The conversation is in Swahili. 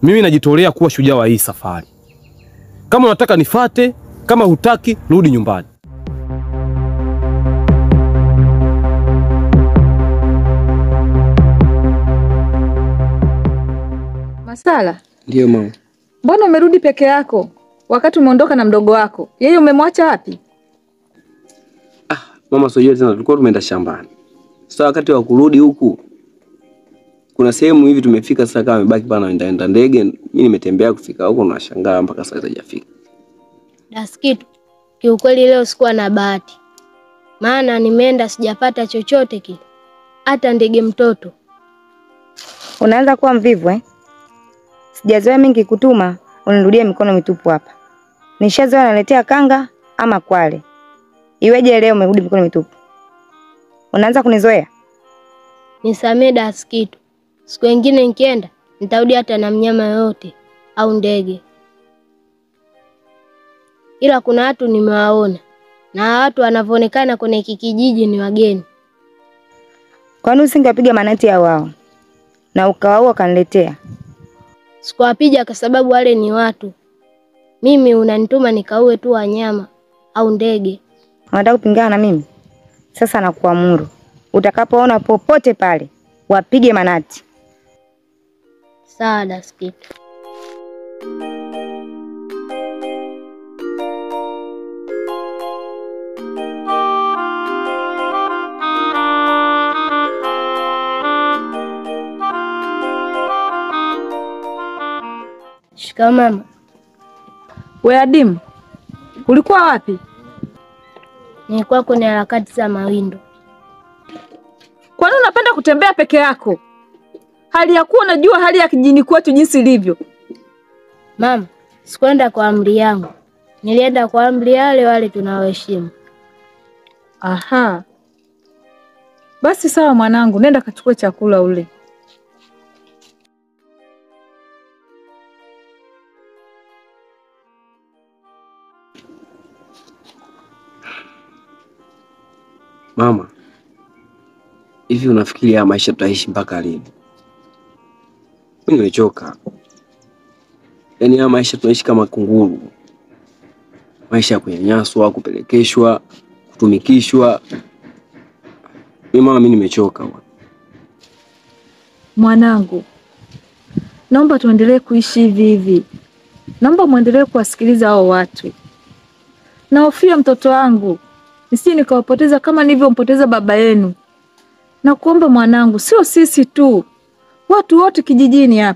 Mimi najitolea kuwa shujaa wa hii safari. Kama unataka nifate, kama hutaki rudi nyumbani. Masala? Ndiyo mama. Mbona umerudi peke yako wakati umeondoka na mdogo wako? Yeye umemwacha wapi? Ah, mama sio tena, tulikuwa tumeenda shambani. Sasa wakati wa kurudi huku kuna sehemu hivi tumefika sasa, kama amebaki bana enda ndege, mimi nimetembea kufika huko na nashangaa mpaka sasa hajafika. Daskitu, kiukweli leo sikuwa na bahati. Maana nimeenda sijapata chochote kile. Hata ndege mtoto. Unaanza kuwa mvivu eh? Sijazoea mingi kutuma, unirudia mikono mitupu hapa. Nishazoea naletea kanga ama kwale. Iweje leo umerudi mikono mitupu? Unaanza kunizoea? Nisamee Daskitu. Siku nyingine nikienda nitarudi hata na mnyama yote au ndege. Ila kuna watu nimewaona, na watu wanavyoonekana kwenye kijiji ni wageni. Kwani usingepiga manati ya wao na ukawaua kaniletea? Sikuwapiga kwa sababu wale ni watu. Mimi unanituma nikaue tu wanyama au ndege. Unataka kupingana na mimi? Sasa nakuamuru, utakapoona popote pale wapige manati. Sawa Daskitu. Shikamoo mama. We Adimu, ulikuwa wapi? Nilikuwa kwenye harakati za mawindo. Kwa nini unapenda kutembea peke yako? Hali ya kuwa unajua hali ya kijini kwetu jinsi ilivyo. Mama, sikuenda kwa amri yangu. Nilienda kwa amri yale wale tunaoheshimu. Aha. Basi sawa mwanangu, nenda kachukue chakula ule. Mama, hivi unafikiri haya maisha tutaishi mpaka lini? Mimi nimechoka. Yaani haya maisha tunaishi kama kunguru. Maisha ya kunyanyaswa, kupelekeshwa, kutumikishwa. Mimi mama, mimi nimechoka. Mwanangu, naomba tuendelee kuishi hivi hivi. Naomba muendelee kuwasikiliza hao watu. Nahofia mtoto wangu nisije nikawapoteza kama nilivyompoteza baba yenu. Na kuomba mwanangu, sio sisi tu, watu wote kijijini hapa.